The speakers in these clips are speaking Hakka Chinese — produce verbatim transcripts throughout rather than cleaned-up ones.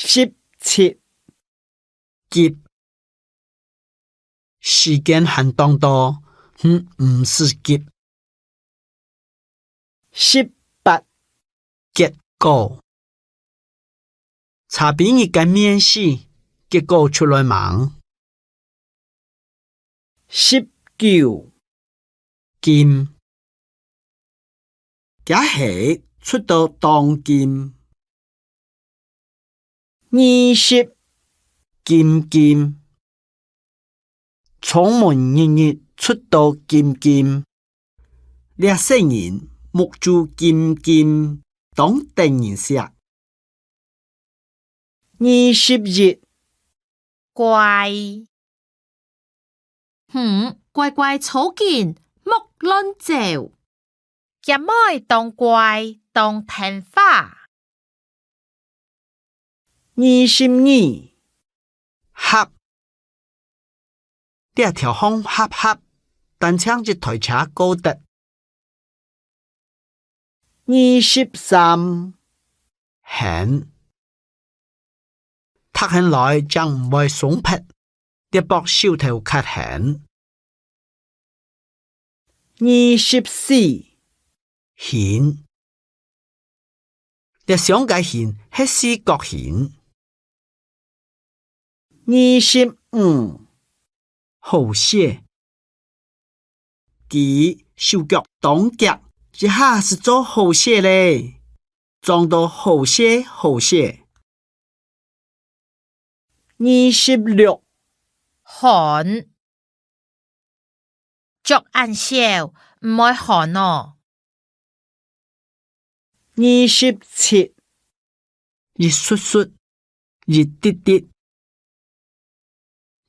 十七，急。時間還當多，你毋使急。十八，結果。差別日个面試，結果出來吂？十九，金。厥係出到當金。二十，金金。窗門日日出到金金。這細人目珠金金，當得人惜。二十一，乖。嗯，乖乖坐緊，莫亂走。厥妹當乖，當聽話。二十二，合。這條巷狹狹，單淨一台車過得。二十三，絚。䌈絚來正毋會鬆撇，這駁手頭較絚。二十四，絚。這箱个絚係四角絚。二十五，好勢。佢手腳當遽，一下就做好勢咧，裝到好勢好勢。二十六，寒。著恁少，毋會寒哦。二十七，一縮縮，一滴滴。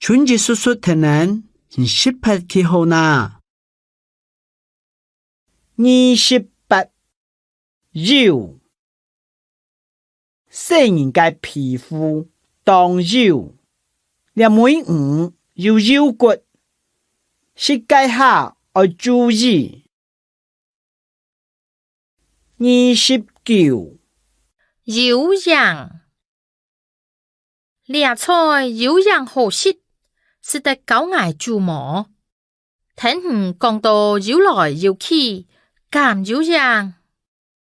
伸一縮縮忒等，你食忒去好哪。二十八，油。細人个皮膚當油，這尾魚有油骨，食个下愛注意。 二十九，有影。這菜有影好食，使得教𠊎煮無？聽你講到有來有去，敢有影？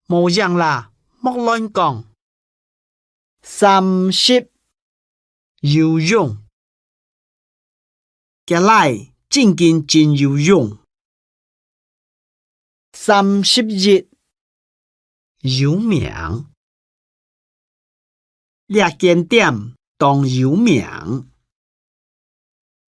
無影啦，莫亂講。 三十，游泳。厥倈真緊真游泳。三十一，有名。這間店當有名。